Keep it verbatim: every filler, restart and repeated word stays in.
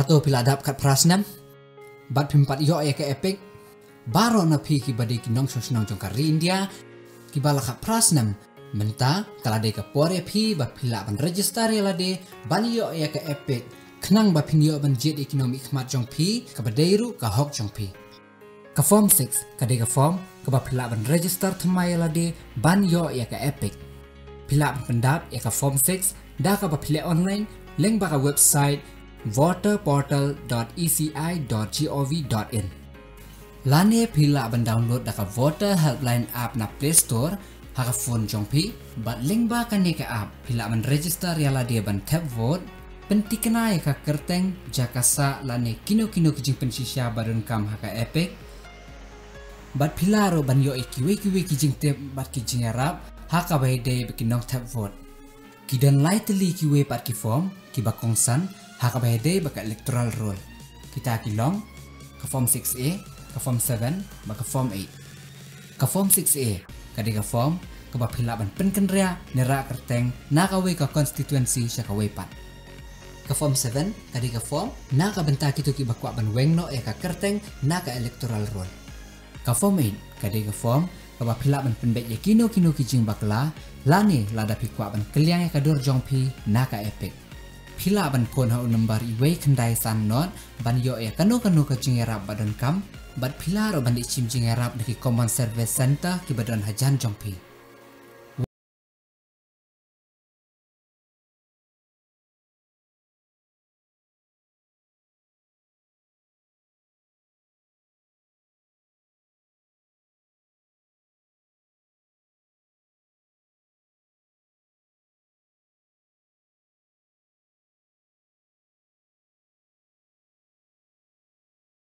Hato phi la dap khatphra snem bad phim pat ïoh ïa ka EPIC? Baroh na phi kiba dei ki nongshong shnong jong ka ri India kiba la khatphra snem mynta, ka la dei ka por ïa phi ba phi lah ban register ïa lade ban ïoh ïa ka EPIC, khnang ba phin ïoh ban jied ïa ki nongmihkhmat jong phi, kaba dei ruh ka hok jong phi. Ka form six ka dei ka form kaba phi lah ban register thymmai ïa lade ban ïoh ïa ka EPIC. Phi lah ban pyndap ïa ka form six da kaba phi leh online lyngba ka website voterportal dot E C I dot gov dot in. Lane phi lah ban download da ka Voter Helpline app na Play Store ha ka phone jong phi, bad lyngba kane ka app phi lah ban register ïa lade ban thep vote, pynthikna ïa ka kyrteng, jaka sah lane kino kino ki jingpynshisha ba donkam ha ka EPIC. Bad phi lah ruh ban ïoh ïa kiwei kiwei ki jingtip bad ki jingïarap ha kaba ïadei bad ki nongthep vote. Ki don lai tylli kiwei pat ki form kiba kongsan ha kaba ïadei bad ka electoral roll. Kita ki long ka form six A, ka form seven bad ka form eight. Ka form six A ka dei ka form kaba phi lah ban pynkynriah ne rah kyrteng na kawei ka constituency sha kawei pat. Ka form seven ka dei ka form na ka bynta kito kiba kwah ban weng noh ïa ka kyrteng na ka electoral roll. Ka form eight ka dei ka form kaba phi lah ban pynbeit ïa kino kino ki jingbakla lane lada phi kwah ban kylliang ïa ka dur jong phi na ka EPIC. Phi lah ban phone ha u number uwei khyndai san nod ban ïoh ïa kano kano ka jingïarap ba donkam, bad phi lah ruh ban leit shim jingïarap na ki Common Service Centre kiba don hajan jong phi.